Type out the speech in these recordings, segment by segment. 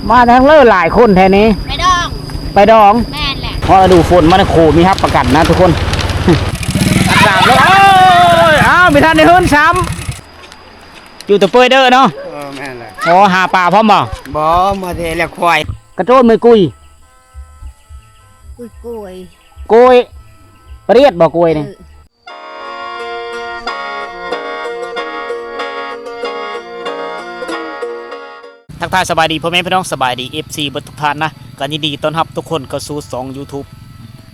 ມາທາງເລີຫຼາຍຄົນແທ້ນີ້. ໄປດອງ. ໄປດອງ. ແມ່ນແຫຼະ. ເພາະລະດູຝົນມານະ ໂຄມີຮັບປະກັນນະທຸກຄົນ. ສາມແລ້ວ. ໂອ້ຍ ອ້າວ ບໍ່ທັນໄດ້ເຮີນຊ້ຳ. ຢູ່ແຕ່ເປີຍເດີເນາະ. ເອີ ແມ່ນແຫຼະ. ໂອ້ ຫາປາພ້ອມບໍ່? ບໍ່ ມາແຕ່ລ້ຽງຄວາຍ. ກະໂຕນເມຍກຸຍ. ກຸຍ ໂກຍ. ໂກຍ. ປະລຽດບໍ່ໂກຍນີ້? ເອີ. ທັກທາຍສະບາຍດີພໍ່ແມ່ພີ່ນ້ອງ ສະບາຍດີເອັຟຊີເບິດທຸກທ່ານນະ. ກໍຍິນດີຕ້ອນຮັບທຸກຄົນເຂົ້າສູ່ຊ່ອງຢູທູບ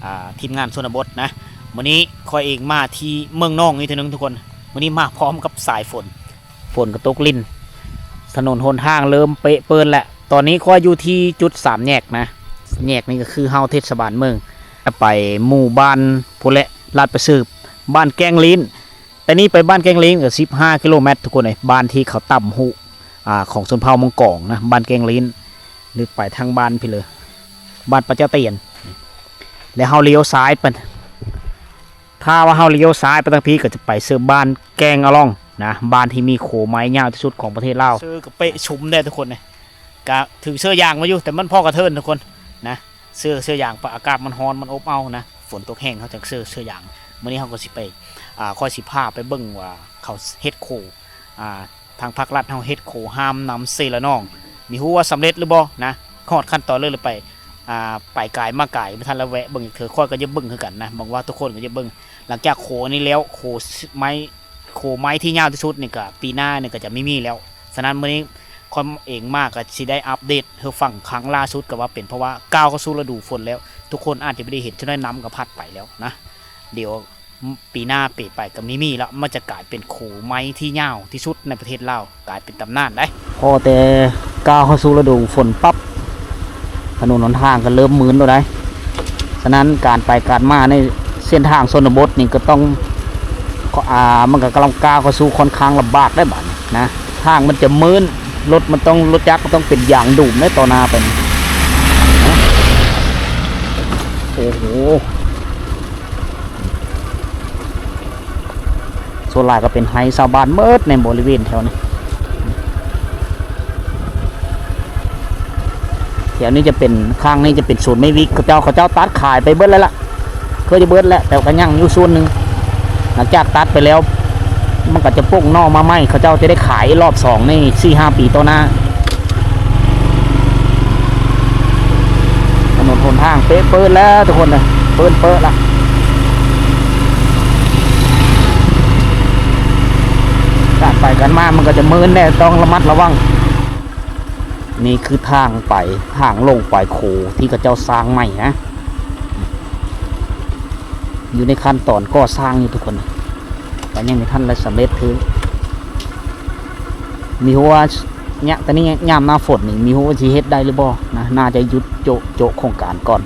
ອ່າ ທີມງານຊົນນະບົດນະ. ມື້ນີ້ຂ້ອຍເອງມາທີ່ເມືອງນອງອີກເທື່ອໜຶ່ງທຸກຄົນ. ມື້ນີ້ມາພ້ອມກັບສາຍຝົນ. ຝົນກໍຕົກລິນ ຖະໜົນຫົນທາງເລີ່ມເປະເປີນແລ້ວ. ຕອນນີ້ຂ້ອຍຢູ່ທີ່ຈຸດສາມແຍກນະ. ແຍກນີ້ກໍຄືເຮົາເທດສະບານເມືອງ ໄປໝູ່ບ້ານພຸ້ນແຫຼະ ລາດປະເສີດ ບ້ານແກ້ງລີ້ນ. ແຕ່ນີ້ໄປບ້ານແກ້ງລີ້ນກໍສິບຫ້າກິໂລແມັດທຸກຄົນເອີຍ. ບ້ານທີ່ເຂົາຕຳຫູກ ອ່າ ຂອງຊົນເຜົ່າມົງກອງນະ ບ້ານແກ້ງລີ້ນ ຫຼືໄປທາງບ້ານພີ້ເລີ ບ້ານປະເຈົ້າຕຽນ. ແລ້ວເຮົາລ້ຽວຊ້າຍໄປ ຖ້າວ່າເຮົາລ້ຽວຊ້າຍໄປທາງພີ້ ກໍຈະໄປເສີບບ້ານແກ້ງອະລ່ອງນະ ບ້ານທີ່ມີໂຄໄມ້ຍາວທີ່ສຸດຂອງປະເທດລາວ. ເສື້ອກໍເປະຊຸມແດ່ທຸກຄົນເອີຍ. ກະຖືເສື້ອຢາງມາຢູ່ ແຕ່ມັນພໍກະເທີນທຸກຄົນນະ. ເສື້ອ ເສື້ອຢາງ ເພາະອາກາດມັນຮ້ອນ ມັນອົບເອົານະ. ຝົນຕົກແຮງ ເຮົາຈັ່ງເສື້ອ ເສື້ອຢາງ. ມື້ນີ້ເຮົາກໍຊິໄປ ອ່າ ຂ້ອຍຊິພາໄປເບິ່ງວ່າເຂົາເຮັດໂຄ ອ່າ ທາງພາກລັດເຮົາເຮັດໂຄຫ້າມນ້ຳເຊລະນອງ ມີຮູ້ວ່າສຳເລັດຫຼືບໍ່ນະ. ຮອດຂັ້ນຕອນເລີຍ ຫຼືໄປ ອ່າ ໄປກາຍມາກາຍ ບໍ່ທັນລະແວະເບິ່ງຈັກເທື່ອ. ຂ້ອຍກໍຢາກເບິ່ງຄືກັນນະ ຫວັງວ່າທຸກຄົນກໍຢາກເບິ່ງ. ຫຼັງຈາກໂຄນີ້ແລ້ວ ໂຄໄມ້ ໂຄໄມ້ທີ່ຍາວທີ່ສຸດນີ້ກໍປີໜ້ານີ້ກໍຈະມີມີແລ້ວ. ສະນັ້ນມື້ນີ້ຂ້ອຍເອງມາກໍຊິໄດ້ອັບເດດໃຫ້ຟັງຄັ້ງລ່າສຸດກໍວ່າເປັນ ເພາະວ່າກ້າວເຂົ້າສູ່ລະດູຝົນແລ້ວ ທຸກຄົນອາດຈະບໍ່ໄດ້ເຫັນ ຈະໜ້ອຍນ້ຳກໍພັດໄປແລ້ວນະ. ດຽວ ປີໜ້າເປໄປກໍມີມີລະ ມັນຈະກາຍເປັນໂຄໄມ້ທີ່ຍາວທີ່ສຸດໃນປະເທດລາວ ກາຍເປັນຕຳນານໄດ໋. ພໍແຕ່ກ້າວເຂົ້າສູ່ລະດູຝົນປັບ ຖະໜົນຫົນທາງກໍເລີ່ມມື່ນແລ້ວໄດ໋. ສະນັ້ນການໄປການມາໃນເສັ້ນທາງຊົນນະບົດນີ້ກໍຕ້ອງ ອ່າ ມັນກໍກຳລັງກ້າວເຂົ້າສູ່ຂ້ອນຂ້າງລຳບາກໄດ໋ບາດນີ້ນະ. ທາງມັນຈະມື່ນ ລົດມັນຕ້ອງ ລົດຈັກມັນຕ້ອງເປັນຢາງດູມໃນຕໍ່ໜ້າໄປນີ້. ໂອ້ໂຫ ສ່ວນຫຼາຍກໍເປັນໄຮ່ຊາວບ້ານໝົດໃນບໍລິເວນແຖວນີ້. ແຖວນີ້ຈະເປັນ ຂ້າງນີ້ຈະເປັນສວນໄມ້ວິກ ເຂົາເຈົ້າ ເຂົາເຈົ້າຕັດຂາຍໄປເບິດແລ້ວລະ ເກືອບຈະເບິດແລ້ວ ແຕ່ກໍຍັງຢູ່ສ່ວນໜຶ່ງ. ຫຼັງຈາກຕັດໄປແລ້ວ ມັນກໍຈະປົ່ງໜໍ່ມາໃໝ່ ເຂົາເຈົ້າຈະໄດ້ຂາຍອີກລອບສອງໃນສີ່ຫ້າປີຕໍ່ໜ້າ. ຖະໜົນຫົນທາງເປະເປີດແລ້ວທຸກຄົນເອີຍ ເປີດເປີດລະ. ການໄປການມາມັນກໍຈະມື່ນແດ່ ຕ້ອງລະມັດລະວັງ. ນີ້ຄືທາງໄປ ທາງລົງໄປໂຄທີ່ເຂົາເຈົ້າສ້າງໃໝ່ນະ ຢູ່ໃນຂັ້ນຕອນກໍ່ສ້າງຢູ່ທຸກຄົນ ກໍຍັງບໍ່ທັນໄດ້ສຳເລັດຄື ມີຮູ້ວ່າຍະ ຕອນນີ້ຍາມໜ້າຝົນນີ້ ມີຮູ້ວ່າຊິເຮັດໄດ້ຫຼືບໍ່ນະ ໜ້າຈະຢຸດໂຈະ ໂຈະໂຄງການກ່ອນ.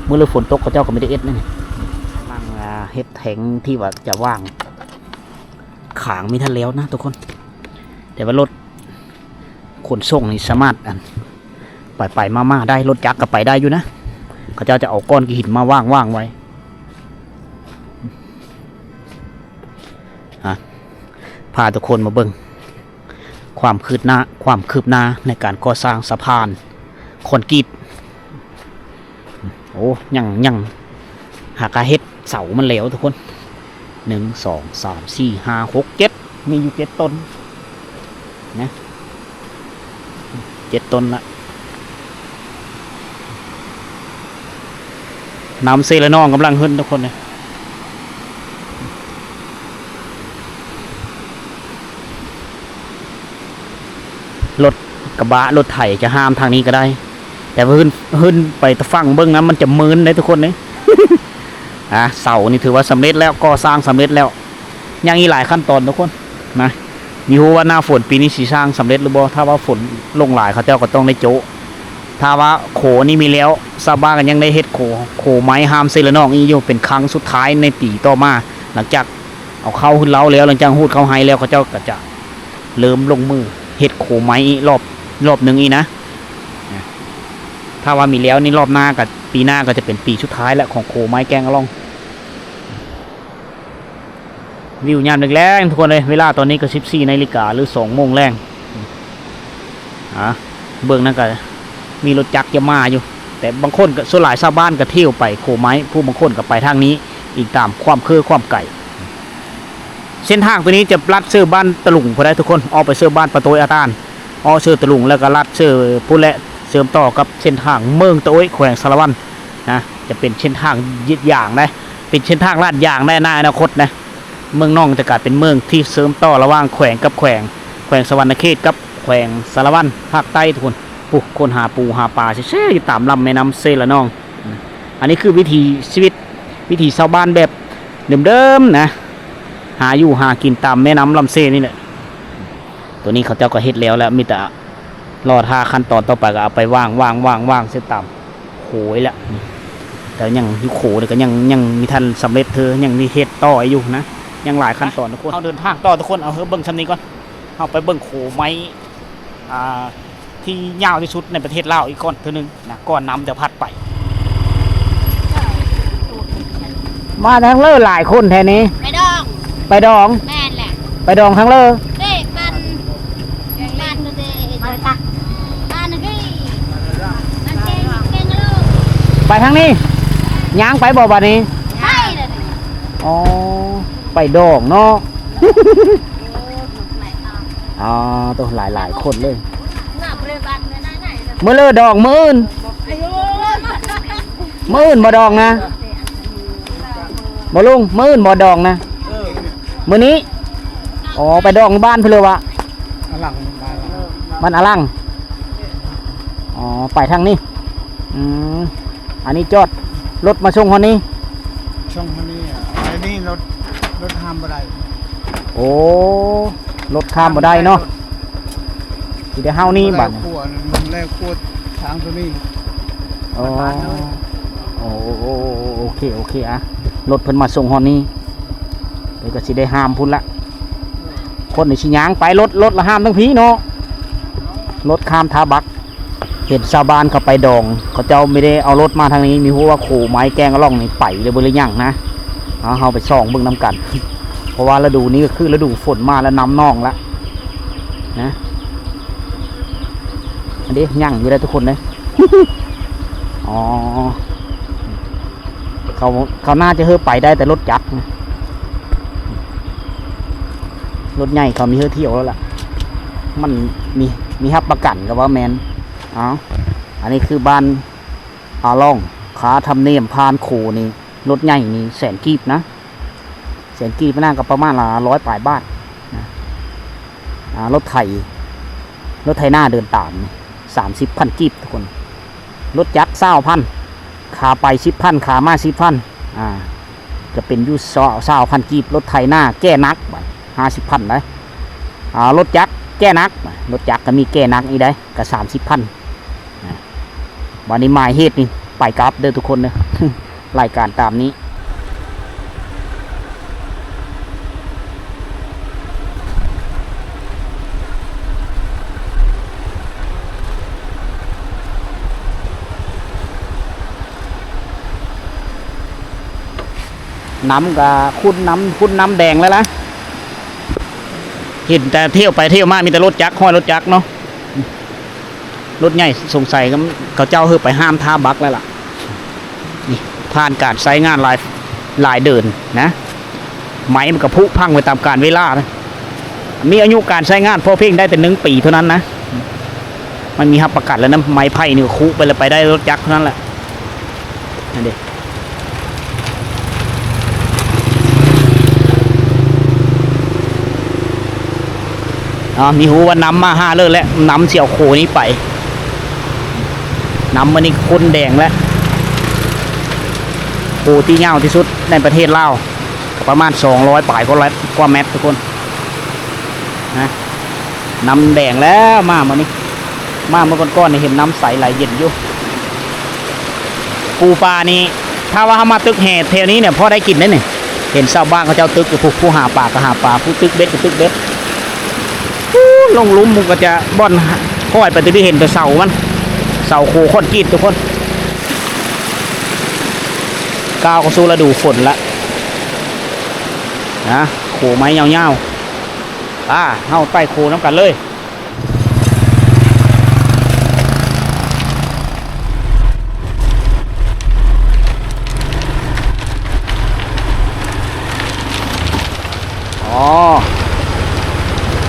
ມື້ລະຝົນຕົກເຂົາເຈົ້າກໍບໍ່ໄດ້ເຮັດນະ ກຳລັງ ອ່າ ເຮັດແທງທີ່ວ່າຈະວາງ ຂາງມີທັນແລ້ວນະທຸກຄົນ ແຕ່ວ່າລົດ ຂົນສົ່ງນີ້ສາມາດ ອັນ ໄປໆມາໆໄດ້ ລົດຈັກກໍໄປໄດ້ຢູ່ນະ ເຂົາເຈົ້າຈະເອົາກ້ອນຫີນມາວາງໆໄວ້. ອ່ະ ພາທຸກຄົນມາເບິ່ງຄວາມຄືບໜ້າ ຄວາມຄືບໜ້າໃນການກໍ່ສ້າງສະພານຄອນກຣີດ. ໂອ້ ຍັງ ຍັງ ຫາກະເຮັດເສົາມັນແລ້ວທຸກຄົນ ໜຶ່ງ ສອງ ສາມ ສີ່ ຫ້າ ຫົກ ເຈັດ ມີຢູ່ເຈັດຕົ້ນນະ ເຈັດຕົ້ນລະ. ນ້ຳເຊລະນອງກຳລັງຂຶ້ນທຸກຄົນເອີຍ. ລົດກະບະລົດໄຖຈະຫ້າມທາງນີ້ກໍໄດ້ ແຕ່ວ່າຂຶ້ນ ຂຶ້ນໄປຕະຝັ່ງເບິ່ງນະ ມັນຈະມື່ນເດ້ທຸກຄົນເດ້. ອ່າ ເສົານີ້ຖືວ່າສຳເລັດແລ້ວ ກໍ່ສ້າງສຳເລັດແລ້ວ ຍັງອີກຫຼາຍຂັ້ນຕອນທຸກຄົນນະ. ມີຮູ້ວ່າໜ້າຝົນປີນີ້ຊິສ້າງສຳເລັດຫຼືບໍ່ ຖ້າວ່າຝົນລົງຫຼາຍເຂົາເຈົ້າກໍຕ້ອງໄດ້ໂຈະ. ຖ້າວ່າໂຄນີ້ມີແລ້ວ ຊາວບ້ານກໍຍັງໄດ້ເຮັດໂຄ ໂຄໄມ້ຫ້າມເຊລະນອງອີກຢູ່ ເປັນຄັ້ງສຸດທ້າຍໃນປີຕໍ່ມາ ຫຼັງຈາກ ເອົາເຂົ້າຮຸດເລົາແລ້ວ ຫຼັງຈາກຮູດເຂົ້າໄຮ່ແລ້ວ ເຂົາເຈົ້າກໍຈະເລີ່ມລົງມືເຮັດໂຄໄມ້ອີກລອບ ລອບໜຶ່ງອີກນະ. ຖ້າວ່າມີແລ້ວນີ້ ລອບໜ້າກໍ ປີໜ້າກໍຈະເປັນປີສຸດທ້າຍແລ້ວຂອງໂຄໄມ້ແກ້ງອະລ່ອງ. ວິວຍາມແລງໆ ທຸກຄົນເອີຍ ເວລາຕອນນີ້ກໍສິບສີ່ນາລິກາ ຫຼື ສອງໂມງແລງ. ອ່າ ເບິ່ງນັ້ນກໍ ມີລົດຈັກຈະມາຢູ່ ແຕ່ບາງຄົນກໍ ສ່ວນຫຼາຍຊາວບ້ານກໍທ່ຽວໄປໂຄໄມ້ ຜູ້ບາງຄົນກໍໄປທາງນີ້ ອີງຕາມຄວາມເຄີຄວາມໄກ. ເສັ້ນທາງໂຕນີ້ຈະລັດເຊີບ້ານຕະລຸງພຸ້ນໃດ໋ທຸກຄົນ ອອກໄປເຊີບ້ານປາໂຕ້ຍອາຕານ ອອກເຊີຕະລຸງ ແລ້ວກໍລັດເຊີພຸ້ນແຫຼະ ເຊື່ອມຕໍ່ກັບເສັ້ນທາງເມືອງຕະໂອ້ຍ ແຂວງສາລະວັນນະ. ຈະເປັນເສັ້ນທາງຢາງໃດ໋ ເປັນເສັ້ນທາງລາດຢາງໃນອະນາ ອະນາຄົດນະ. ເມືອງໜອງຈະກາຍເປັນເມືອງທີ່ເຊື່ອມຕໍ່ລະຫວ່າງແຂວງກັບແຂວງ ແຂວງສະຫວັນນະເຂດກັບແຂວງສາລະວັນ ພາກໃຕ້ທຸກຄົນ. ພຸ້ນ ຄົ້ນຫາປູຫາປາແຊ່ໆຢູ່ຕາມລຳແມ່ນ້ຳເຊລະນອງ. ອັນນີ້ຄືວິຖີຊີວິດ ວິຖີຊາວບ້ານແບບເດີມໆນະ ຫາຢູ່ຫາກິນຕາມແມ່ນ້ຳລຳເຊນີ້ແຫຼະ. ໂຕນີ້ເຂົາເຈົ້າກໍເຮັດແລ້ວແລ້ວ ມີແຕ່ລໍຖ້າຂັ້ນຕອນຕໍ່ໄປ ກໍເອົາໄປວາງ ວາງ ວາງ ວາງໃສ່ຕາມໂຄນີ້ແຫຼະ. ແຕ່ຍັງຢູ່ໂຄນີ້ກໍຍັງ ຍັງມີທັນສຳເລັດເທື່ອ ຍັງມີເຮັດຕໍ່ຢູ່ນະ ຍັງຫຼາຍຂັ້ນຕອນທຸກຄົນ. ເຮົາເດີນທາງຕໍ່ທຸກຄົນ ເອົາເຮົາເບິ່ງຊ່ຳນີ້ກ່ອນ ເຮົາໄປເບິ່ງໂຄໄມ້ ອ່າ ທີ່ຍາວທີ່ສຸດໃນປະເທດລາວອີກກ່ອນເທື່ອໜຶ່ງນະ ກ່ອນນ້ຳຈະພັດໄປ. ມາທາງເລີຫຼາຍຄົນແທ້ນີ້ ໄປດອງ ໄປດອງ ແມ່ນແຫຼະ ໄປດອງທາງເລີ ເດ້ ບ້ານ ບ້ານເດ້ ບ້ານຕັກ ບ້ານນີ້ ບ້ານແກງ ແກງໂລ ໄປທາງນີ້ ຍ່າງໄປບໍ່ບາດນີ້? ໄປເລີຍ ອໍ ໄປດອງເນາະ. ອໍ ໂຕ ຫຼາຍໆຄົນເລີຍ. ເມືເລີດອງ ມື້ອື່ນ ມື້ອື່ນບໍ່ດອງນະ ບໍ່ລຸງ? ມື້ອື່ນບໍ່ດອງນະ ມື້ນີ້? ອໍ ໄປດອງຢູ່ບ້ານເພິ່ນເລີວະ? ອະຫຼັງ ບ້ານອະຫຼັງ. ອໍ ໄປທາງນີ້. ອືມ ອັນນີ້ຈອດລົດມາສົ່ງຮອດນີ້? ສົ່ງຮອດນີ້ ໄປນີ້ລົດ ລົດຫ້າມບໍ່ໄດ້. ໂອ້ ລົດຂ້າມບໍ່ໄດ້ເນາະ ຊິໄດ້ເຮົານີ້ບາດນີ້. ແລ້ວຂົວ ແລ້ວຂົວທາງໂຕນີ້. ອໍ ໂອ ໂອ ໂອ ໂອເຄ ໂອເຄ ອະ ລົດເພິ່ນມາສົ່ງຮອດນີ້ ເພິ່ນກໍຊິໄດ້ຫ້າມພຸ້ນລະ. ຄົນນີ້ຊິຍ່າງໄປ ລົດ ລົດລະຫ້າມທັງພີເນາະ ລົດຂ້າມທ່າບັກ. ເຫັນຊາວບ້ານເຂົາໄປດອງ ເຂົາເຈົ້າມີແຕ່ເອົາລົດມາທາງນີ້ ມີຮູ້ວ່າໂຄໄມ້ແກ້ງອະລ່ອງນີ້ໄປແລ້ວເບິດຫຼືຍັງນະ. ເອົາ ເຮົາໄປສ່ອງເບິ່ງນຳກັນ ເພາະວ່າລະດູນີ້ກໍຄືລະດູຝົນມາແລ້ວ ນ້ຳນອງລະນະ. ອັນນີ້ຍັງຢູ່ເດ້ທຸກຄົນເດ້. ອໍ ເຂົາ ເຂົາໜ້າຈະເຮີໄປໄດ້ແຕ່ລົດຈັກ ລົດໃຫຍ່ເຂົາມີເຮີທ່ຽວແລ້ວລະ ມັນມີ ມີຮັບປະກັນກໍວ່າແມ່ນ. ເອົາ ອັນນີ້ຄືບ້ານອາລ່ອງ ຄ່າທຳນຽມຜ່ານໂຄນີ້ ລົດໃຫຍ່ນີ້ແສນກີບນະ ແສນກີບນະ ກໍປະມານລະຮ້ອຍປາຍບາດນະ. ອ່າ ລົດໄຖ ລົດໄຖນາເດີນຕາມນີ້ ສາມສິບພັນກີບທຸກຄົນ. ລົດຈັກຊາວພັນ ຂາໄປສິບພັນ ຂາມາສິບພັນ ອ່າ ຈະເປັນຢູ່ຊາວພັນກີບ. ລົດໄຖນາແກ້ໜັກ ບາດຫ້າສິບພັນໄດ໋. ອ່າ ລົດຈັກແກ້ໜັກ ລົດຈັກກໍມີແກ້ໜັກອີກໄດ໋ ກໍສາມສິບພັນ. ອ່າ ບາດນີ້ໝາຍເຫດນີ້ໄປກັບເດີທຸກຄົນເດີ ລາຍການຕາມນີ້. ນ້ຳກະຂຸ້ນ ນ້ຳຂຸ້ນ ນ້ຳແດງແລ້ວລະ. ເຫັນແຕ່ທ່ຽວໄປທ່ຽວມາ ມີແຕ່ລົດຈັກ ຮ້ອຍລົດຈັກເນາະ. ລົດໃຫຍ່ສົງໄສເຂົາເຈົ້າເຮີໄປຫ້າມທ່າບັກແລ້ວລະ. ນີ້ ຜ່ານການໃຊ້ງານຫຼາຍ ຫຼາຍເດືອນນະ ໄມ້ມັນກໍຜຸພັງໄປຕາມການເວລານະ. ມີອາຍຸການໃຊ້ງານພໍພຽງໄດ້ແຕ່ໜຶ່ງປີເທົ່ານັ້ນນະ. ມັນມີຮັບປະກັນແລ້ວນະ ໄມ້ໄຜ່ນີ້ກໍຂຸໄປແລ້ວ ໄປໄດ້ລົດຈັກເທົ່ານັ້ນແຫຼະ. ນັ້ນເດ້ ເນາະ ມີຮູ້ວ່ານ້ຳມາຫາເລີແຫຼະ ນ້ຳຊິເອົາໂຄນີ້ໄປ. ນ້ຳມື້ນີ້ຂຸ້ນແດງແລ້ວ. ໂຄທີ່ຍາວທີ່ສຸດໃນປະເທດລາວ ກໍປະມານສອງຮ້ອຍປາຍກວ່າແມັດ ກວ່າແມັດທຸກຄົນນະ. ນ້ຳແດງແລ້ວ ມາມື້ນີ້ ມາມື້ກ່ອນໆນີ້ເຫັນນ້ຳໃສໄຫຼເຢັນຢູ່. ປູປານີ້ ຖ້າວ່າເຮົາມາຕຶກແຫແຖວນີ້ນີ້ ພໍໄດ້ກິນໄດ໋ນີ້. ເຫັນຊາວບ້ານເຂົາເຈົ້າຕຶກຢູ່ ຜູ້ ຜູ້ຫາປາກໍຫາປາ ຜູ້ຕຶກເບັດກໍຕຶກເບັດ. ປູ້ ລົງລຸ່ມມັນກໍຈະບ່ອນ ຂ້ອຍໄປແຕ່ໄດ້ເຫັນແຕ່ເສົາມັນ ເສົາໂຄຄອນກຣີດທຸກຄົນ. ກ້າວເຂົ້າສູ່ລະດູຝົນລະນະ ໂຄໄມ້ຍາວໆ. ອາ ເຮົາໄຕ່ໂຄນຳກັນເລີຍ.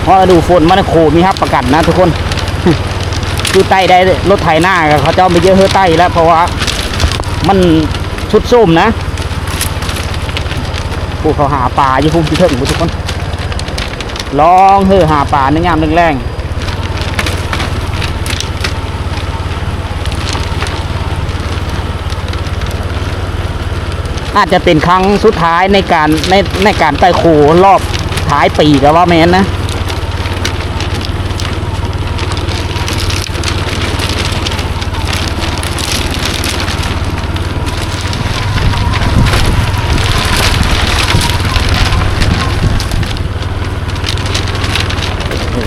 ເພາະລະດູຝົນມານີ້ໂຄມີຮັບປະກັນນະທຸກຄົນ ຄືໄຕ້ໄດ້ລົດໄຖນາ ເຂົາເຈົ້າໄປເຈີເຮືອໄຕ້ແລ້ວ ເພາະວ່າມັນຊຸດໂຊມນະ. ຜູ້ເຂົາຫາປາຢູ່ພຸ້ນ ຢູ່ເທິງພຸ້ນທຸກຄົນ ລ່ອງເຮືອຫາປາໃນຍາມແລງໆ. ອາດຈະເປັນຄັ້ງສຸດທ້າຍໃນການ ໃນ ໃນການໄຕ່ໂຄລອບທ້າຍປີກໍວ່າແມ່ນນະ.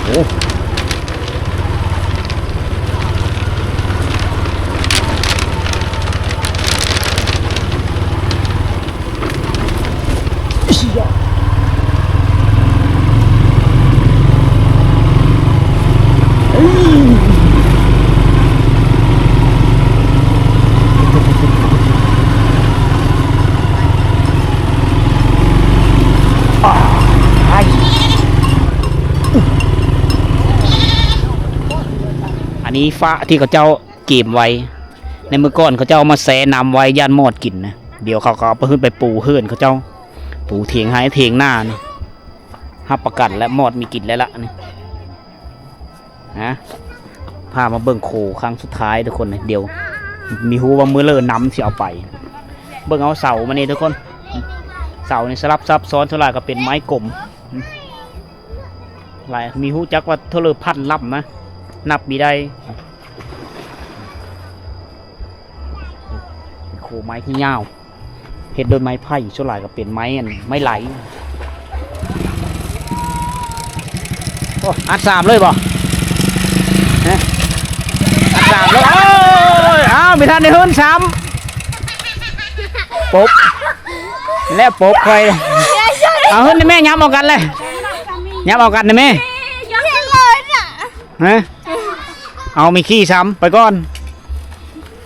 ໂອ້ໂຫ ອັນນີ້ຟ້າທີ່ເຂົາເຈົ້າເກມໄວ້ ໃນມື້ກ່ອນເຂົາເຈົ້າເອົາມາແຊ່ນ້ຳໄວ້ ຢ້ານມອດກິນນະ. ດຽວເຂົາກໍເອົາໄປຫຶ້ນໄປປູເຮືອນເຂົາເຈົ້າ ປູຖຽງໄຮ່ຖຽງນານີ້ ຮັບປະກັນແລ້ວ ມອດມີກິນແລ້ວລະນີ້. ນະ ພາມາເບິ່ງໂຄຄັ້ງສຸດທ້າຍທຸກຄົນ ດຽວມີຮູ້ວ່າມື້ເລີນນຳຊິເອົາໄປ. ເບິ່ງເອົາເສົາມານີ້ທຸກຄົນ ເສົານີ້ສະຫຼັບຊັບຊ້ອນ ສ່ວນຫຼາຍກໍເປັນໄມ້ກົມ ຫຼາຍ ມີຮູ້ຈັກວ່າເທົ່າເລີພັນລຳນະ ນັບມີໄດ້. ເປັນໂຄໄມ້ທີ່ຍາວ ເຮັດໂດຍໄມ້ໄຜ່ ສ່ວນຫຼາຍກໍເປັນໄມ້ອັນ ໄມ້ໄຫຼ. ໂອ້ ອັດສາມເລີຍບໍ່? ຮະ ອັດສາມເລີຍ. ໂອ້ຍ ອ້າວ ບໍ່ທັນໄດ້ເຮີ້ນຊ້ຳ ປົບ ແລ້ວປົບຂ້ອຍ. ເອົາ ເຮີ້ນແມ່ ຫຍັບເອົາກັນເລີຍ ຫຍັບເອົາກັນນະແມ່. ຮະ ເອົາ ມີຂີ້ຊ້ຳ ໄປກ່ອນ.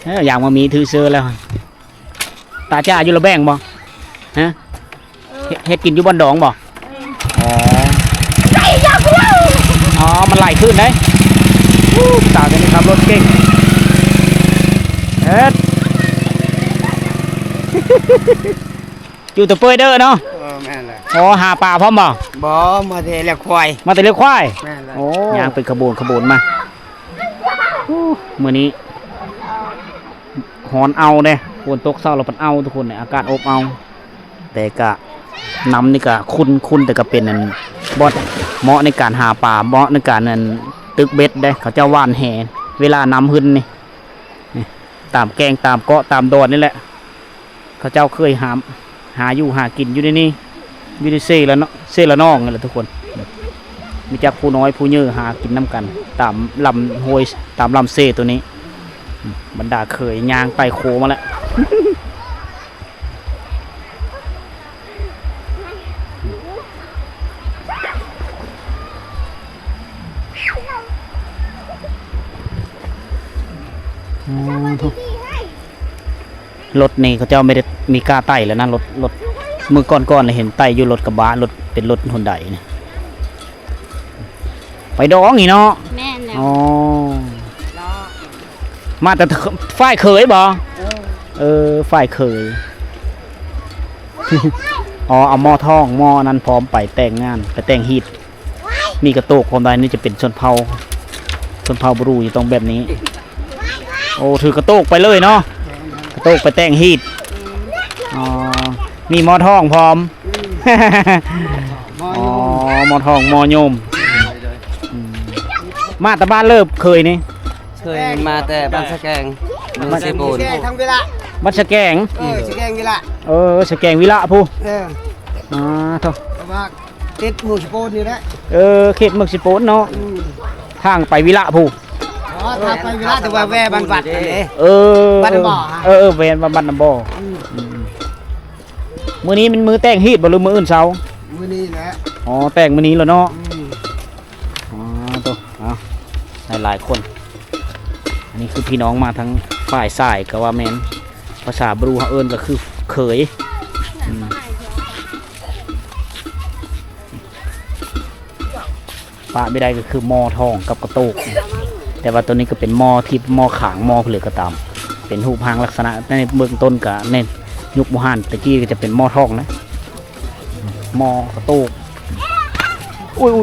ເອີ ຢ່າງວ່າມີຖືເຊີແລ້ວ ຕາຈ້າຢູ່ລະແບ່ງບໍ່? ຮະ ເຮັດ ເຮັດກິນຢູ່ບ່ອນດອງບໍ່? ອໍ ອໍ ມັນໄຫຼຂຶ້ນເດ້. ຕາຕົວນີ້ຂັບລົດເກັ່ງ ເຮັດ ຢູ່ແຕ່ເປີຍເດີເນາະ. ເອີ ແມ່ນແຫຼະ. ໂອ້ ຫາປາພ້ອມບໍ່? ບໍ່ ມາແຕ່ລ້ຽງຄວາຍ ມາແຕ່ລ້ຽງຄວາຍ. ແມ່ນແຫຼະ. ໂອ້ ຍ່າງເປັນຂະບວນຂະບວນມາ. ໂອ້ ມື້ນີ້ຮ້ອນເອົາເດ້ ຝົນຕົກເຊົ້າແລ້ວພັດເອົາທຸກຄົນ ອາກາດອົບເອົາ ແຕ່ກະ ນ້ຳນີ້ກະຂຸ່ນໆ ແຕ່ກະເປັນອັນ ບ່ອນເໝາະໃນການຫາປາ ເໝາະໃນການອັນ ຕຶກເບັດເດ້. ເຂົາເຈົ້າຫວ່ານແຫ ເວລານ້ຳຂຶ້ນນີ້ ນີ້ ຕາມແກ້ງ ຕາມເກາະ ຕາມດອນນີ້ແຫຼະ. ເຂົາເຈົ້າເຄີຍຫາ ຫາຢູ່ຫາກິນຢູ່ໃນນີ້ ຢູ່ໃນເຊລະເນາະ ເຊລະນອງນີ້ແຫຼະທຸກຄົນ. ມີຈັກຜູ້ນ້ອຍຜູ້ໃຫຍ່ຫາກິນນຳກັນ ຕາມລຳຫ້ວຍ ຕາມລຳເຊໂຕນີ້. ບັນດາເຂີຍຍ່າງໄຕ່ໂຄມາແລ້ວ. ອືມ ໂທ້ ລົດນີ້ເຂົາເຈົ້າບໍ່ໄດ້ມີກ້າໄຕ່ແລ້ວນະ. ລົດ ລົດ ມື້ກ່ອນໆ ລະເຫັນໄຕ່ຢູ່ລົດກະບະ ລົດ ເປັນລົດຮຸນໄດນີ້ ໄປດອງນີ້ເນາະ. ແມ່ນແລ້ວ. ອໍ ມາແຕ່ ເອີ ຝ່າຍເຂີຍບໍ່? ເອີ ເອີ ຝ່າຍເຂີຍ. ອໍ ເອົາໝໍ້ທອງ ໝໍ້ອັນນັ້ນພ້ອມໄປແຕ່ງງານ ໄປແຕ່ງຮີດ. ມີກະໂຕກພ້ອມໄດ໋ ນີ້ຈະເປັນຊົນເຜົ່າ ຊົນເຜົ່າບຣູຈະຕ້ອງແບບນີ້. ໂອ້ ຖືກະໂຕກໄປເລີຍເນາະ ກະໂຕກໄປແຕ່ງຮີດ. ອໍ ມີໝໍ້ທອງພ້ອມ. ອໍ ໝໍ້ທອງ ໝໍ້ໂຍມ. ອືມ ມາແຕ່ບ້ານເລີບເຂີຍນີ້? ເຂີຍມາແຕ່ບ້ານສະແກງ ເມືອງເຊໂປນ. ບ້ານສະແກງ ທັງວິລະ ບ້ານສະແກງ. ເອີ ສະແກງວິລະ. ເອີ ສະແກງວິລະພຸ້ນ. ເອີ ອໍ ໂທ້ ເພາະວ່າ ຕິດເມືອງເຊໂປນນີ້ແຫຼະ. ເອີ ເຂດເມືອງເຊໂປນເນາະ. ອືມ ທາງໄປວິລະພຸ້ນ. ອໍ ທາງໄປວິລະ ແຕ່ວ່າແວ່ບ້ານວັດນັ້ນເດ້. ເອີ ບ້ານນ້ຳບໍ່. ເອີ ເອີ ແວ່ບ້ານນ້ຳບໍ່. ອືມ ອືມ ມື້ນີ້ແມ່ນມື້ແຕ່ງຮີດບໍ່ ຫຼືມື້ອື່ນເຊົ້າ? ມື້ນີ້ແຫຼະ. ອໍ ແຕ່ງມື້ນີ້ແລ້ວເນາະ. ອືມ ອໍ ໂຕ ເອົາ ຫຼາຍໆຄົນ. ອັນນີ້ຄືພີ່ນ້ອງມາທາງຝ່າຍຊາຍກໍວ່າແມ່ນ ພາສາບຣູເຮົາເອີ້ນກໍຄືເຂີຍ. ອືມ ໂອ້ ປະບໍ່ໄດ້ກໍຄືໝໍ້ທອງກັບກະໂຕກ ແຕ່ວ່າໂຕນີ້ກໍເປັນໝໍ້ທິບ ໝໍ້ຂາງ ໝໍ້ຜະລິດກໍຕາມ ເປັນຮູບຮ່າງລັກສະນະໃນເບື້ອງຕົ້ນກໍໃນຍຸກບູຮານແຕ່ກີ້ກໍຈະເປັນໝໍ້ທອງນະ ໝໍ້ກະໂຕກ ໂອ້ຍໆ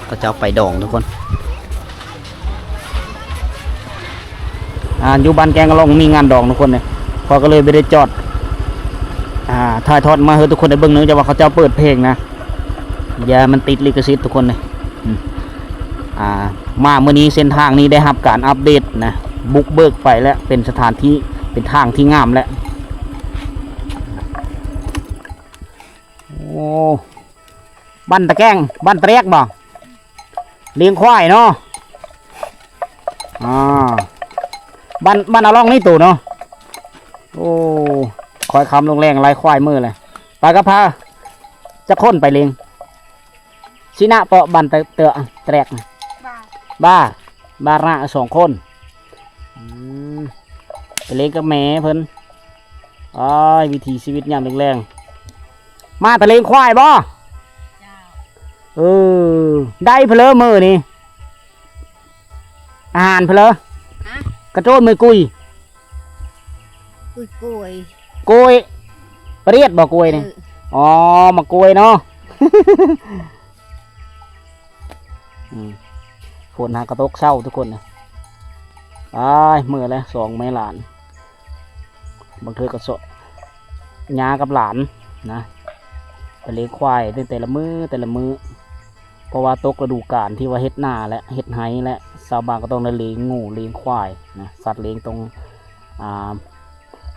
ໆ ເຂົາເຈົ້າໄປດອງທຸກຄົນ ອ່າ ຢູ່ບ້ານແກ້ງອະລ່ອງມີງານດອງທຸກຄົນເດ້ ຂ້ອຍກໍເລີຍບໍ່ໄດ້ຈອດ ອ່າ ຖ່າຍທອດມາໃຫ້ທຸກຄົນໄດ້ເບິ່ງເນາະ ແຕ່ວ່າເຂົາເຈົ້າເປີດເພງນະ ຢ່າມັນຕິດລິຂະສິດທຸກຄົນເດ້ ອືມ ອ່າ ມາມື້ນີ້ເສັ້ນທາງນີ້ໄດ້ຮັບການອັບເດດນະ ບຸກເບີກໄປແລ້ວ ເປັນສະຖານທີ່ ເປັນທາງທີ່ງາມແລ້ວ ໂອ້ ບ້ານຕະແກ້ງ ບ້ານຕະແລກບໍ່? ລ້ຽງຄວາຍເນາະ ອ່າ ບ້ານ ບ້ານອາລ່ອງນີ້ໂຕເນາະ ໂອ້ ຄອຍຄຳລົງແລງໄລ່ຄວາຍມື້ເລີຍ ໄປກັບໃຜ ຈັກຄົນໄປລ້ຽງ ຊິນະເປາະ ບ້ານຕະ ຕະແລກ ບ້າ ບ້າ ບ້ານນະ ສອງຄົນ ອືມ ໄປເຫຼັ້ນກັບແມ່ເພິ່ນ ອ້າຍ ວິຖີຊີວິດຍາມແລງໆ ມາແຕ່ລ້ຽງຄວາຍບໍ່? ເຈົ້າ ເອີ ໄດ້ເພີ້ເລີມື້ນີ້ ອາຫານເພີ້ເລີ? ຮະ? ກະໂຕນມື້ກຸຍ ກຸຍ ກຸຍ ໂກຍ ປະເດດບໍ່ ໂກຍນີ້? ເອີ ອໍ ໝາກໂກຍເນາະ ອືມ ຝົນຫາກະຕົກເຊົ້າທຸກຄົນນະ ອ້າຍ ເມື່ອຍແລ້ວ ສອງແມ່ຫຼານ ບາງເທື່ອກໍເຊາະ ຍ່າກັບຫຼານນະ ໄປລ້ຽງຄວາຍໃນແຕ່ລະມື້ ແຕ່ລະມື້ ເພາະວ່າຕົກລະດູການທີ່ວ່າເຮັດນາແລະ ເຮັດໄຮ່ແລະ ຊາວບ້ານກໍຕ້ອງໄດ້ລ້ຽງງົວລ້ຽງຄວາຍນະ ສັດລ້ຽງຕ້ອງ ອ່າ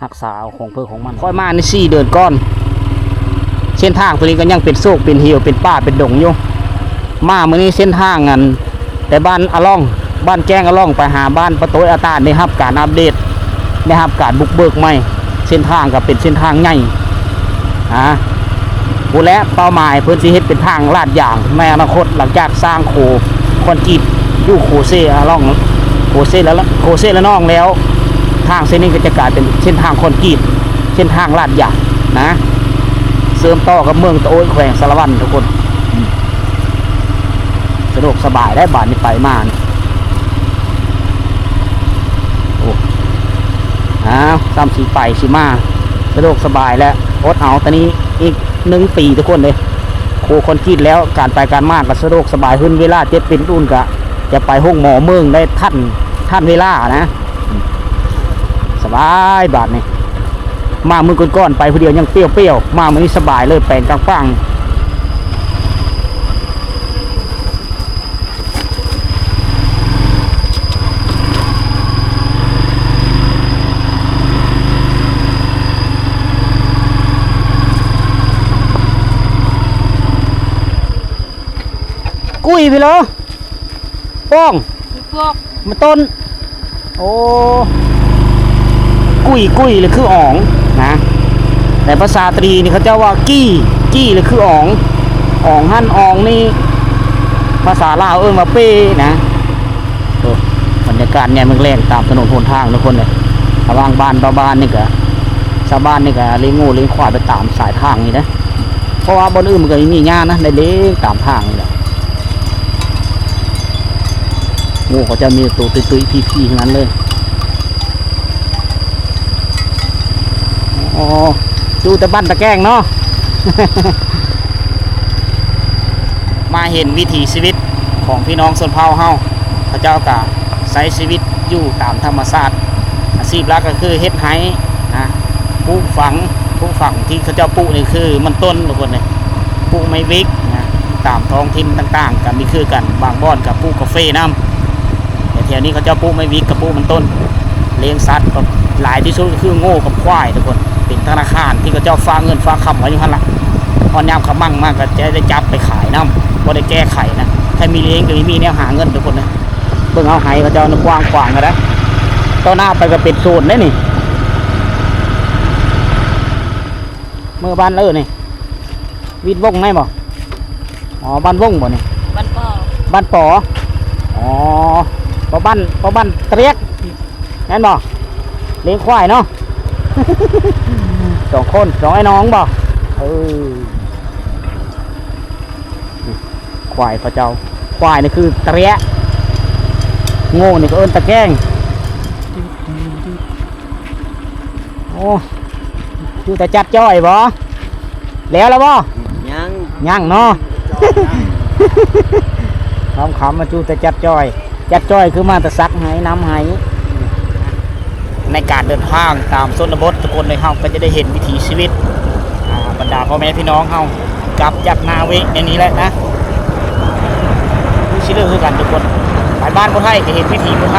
ຮັກສາເອົາຂອງເພິ່ນຂອງມັນ. ຂ້ອຍມາໃນສີ່ເດືອນກ່ອນ ເສັ້ນທາງໂຕນີ້ກໍຍັງເປັນໂຊກເປັນເຫວ ເປັນປ່າເປັນດົງຢູ່. ມາມື້ນີ້ເສັ້ນທາງອັນ ແຕ່ບ້ານອະລ່ອງ ບ້ານແກ້ງອະລ່ອງ ໄປຫາບ້ານປະໂຕຍອາຕານ ໄດ້ຮັບການອັບເດດ ໄດ້ຮັບການບຸກເບີກໃໝ່. ເສັ້ນທາງກໍເປັນເສັ້ນທາງໃຫຍ່ ອາ ພຸ້ນແຫຼະ ເປົ້າໝາຍເພິ່ນຊິເຮັດເປັນທາງລາດຢາງໃນອະນາຄົດ ຫຼັງຈາກສ້າງໂຄຄອນກຣີດຢູ່ໂຄເຊອະລ່ອງ ໂຄເຊລະ ໂຄເຊລະນອງແລ້ວ ທາງເສັ້ນນີ້ກໍຈະກາຍເປັນເສັ້ນທາງຄອນກຣີດ ເສັ້ນທາງລາດຢາງນະ ເຊື່ອມຕໍ່ກັບເມືອງຕະໂອ້ຍ ແຂວງສາລະວັນ ທຸກຄົນ. ສະດວກສະບາຍໄດ໋ ບາດນີ້ໄປມານີ້ ໂອ້ ອ້າວ ຊ້ຳຊິໄປຊິມາ ສະດວກສະບາຍແລ້ວ ອົດເອົາ ຕອນນີ້ອີກໜຶ່ງປີ ທຸກຄົນເອີຍ ໂຄຄອນກຣີດແລ້ວ ການໄປການມາກໍສະດວກສະບາຍຂຶ້ນ ເວລາເຈັບເປັນອຸ່ນກໍຈະໄປໂຮງໝໍເມີງໄດ້ທັນ ທັນເວລານະ ສະບາຍບາດນີ້. ມາມື້ກ່ອນໆ ໄປຜູ້ດຽວຍັງປ່ຽວໆ ມາມື້ນີ້ສະບາຍເລີຍ ແປງກາງປັງ. ກຸ້ຍພີ້ເລີ ປ້ອງ ມີປອກ ມາຕົ້ນ ໂອ້ ກຸ້ຍ ກຸ້ຍ ຫຼື ຄືອອງນະ ແຕ່ພາສາຕະຫຼີນີ້ເຂົາເຈົ້າວ່າກີ້ ກີ້ ຫຼື ຄືອອງ ອອງຫັ້ນອອງນີ້ ພາສາລາວເອີ້ນວ່າເປ້ນະ. ໂອ້ ບັນຍາກາດຍາມແລງໆ ຕາມຖະໜົນຫົນທາງທຸກຄົນເອີຍ ລະຫວ່າງບ້ານຕໍ່ບ້ານນີ້ກະ ຊາວບ້ານນີ້ກະລ້ຽງງົວລ້ຽງຄວາຍໄປຕາມສາຍທາງນີ້ເດ້ ເພາະວ່າບ່ອນອື່ນມັນກໍມີຫຍ້ານະ ໄດ້ເລງຕາມທາງນີ້ແຫຼະ. ໂອ້ ເຂົາເຈົ້າມີແຕ່ໂຕຕຸ້ຍໆ ພີ້ໆ ທັງນັ້ນເລີຍ. ອໍ ຢູ່ແຕ່ບ້ານຕາແກ້ງເນາະ ມາເຫັນວິຖີຊີວິດຂອງພີ່ນ້ອງຊົນເຜົ່າເຮົາ ເຂົາເຈົ້າກະໃຊ້ຊີວິດຢູ່ຕາມທຳມະຊາດ ອາຊີບຫຼັກກໍຄືເຮັດໄຮ່ນະ ປູກຝັງ ປູກຝັງທີ່ເຂົາເຈົ້າປູກນີ້ຄືມັນຕົ້ນທຸກຄົນເອີຍ ປູກໄມ້ວິກນະ ຕາມທ້ອງຖິ່ນຕ່າງໆ ກໍມີຄືກັນ ບາງບ່ອນກໍປູກກາເຟນຳ ແຖວໆນີ້ເຂົາເຈົ້າປູກໄມ້ວິກກັບປູກມັນຕົ້ນ ລ້ຽງສັດກໍຫຼາຍທີ່ສຸດກໍຄືງົວກັບຄວາຍທຸກຄົນ ເປັນທະນາຄານທີ່ເຂົາເຈົ້າຝາກເງິນຝາກຄຳໄວ້ຢູ່ຫັ້ນລະ ຮອດຍາມຂະມັງມາກໍຈະໄດ້ຈັບໄປຂາຍນຳ ບໍ່ໄດ້ແກ້ໄຂນະ ໃຜມີລ້ຽງກໍມີແນວຫາເງິນທຸກຄົນນະ. ເບິ່ງເອົາໄຮ່ເຂົາເຈົ້ານະ ກວ້າງຂວາງກໍໄດ້ ຕໍ່ໜ້າໄປກໍເປັນສວນເດ້ນີ້ ເມືອບ້ານເອີນີ້ ວິດວົງໄດ້ບໍ່? ອໍ ບ້ານວົງບໍ່ນີ້? ບ້ານປໍ ບ້ານປໍ ອໍ ບໍ່ບ້ານ ບໍ່ບ້ານຕະແລກ ແມ່ນບໍ່? ລ້ຽງຄວາຍເນາະ ສອງຄົນ ສອງອ້າຍນ້ອງບໍ່? ເອີ ຄວາຍເຂົາເຈົ້າ ຄວາຍນີ້ຄືຕະແລະ ໂງ່ນີ້ກໍເອີ້ນຕະແກງ. ໂອ້ ຢູ່ແຕ່ຈັດຈ້ອຍບໍ່? ແລ້ວລະບໍ່? ຍັງ ຍັງເນາະ ຄ່ຳໆ ມາຢູ່ແຕ່ຈັດຈ້ອຍ ຈັດຈ້ອຍຄືມາແຕ່ສັກໄຮ່ ນຳໄຮ່. ໃນການເດີນທາງຕາມຊົນນະບົດ ທຸກຄົນເອີຍ ເຮົາກໍຈະໄດ້ເຫັນວິຖີຊີວິດ ອ່າ ບັນດາພໍ່ແມ່ພີ່ນ້ອງເຮົາ ກັບຈາກນາເວະໃນນີ້ແຫຼະນະ ຢູ່ຊິເລີຄືກັນທຸກຄົນ ໄປບ້ານຜູ້ໄທກໍເຫັນວິຖີຜູ້ໄທ.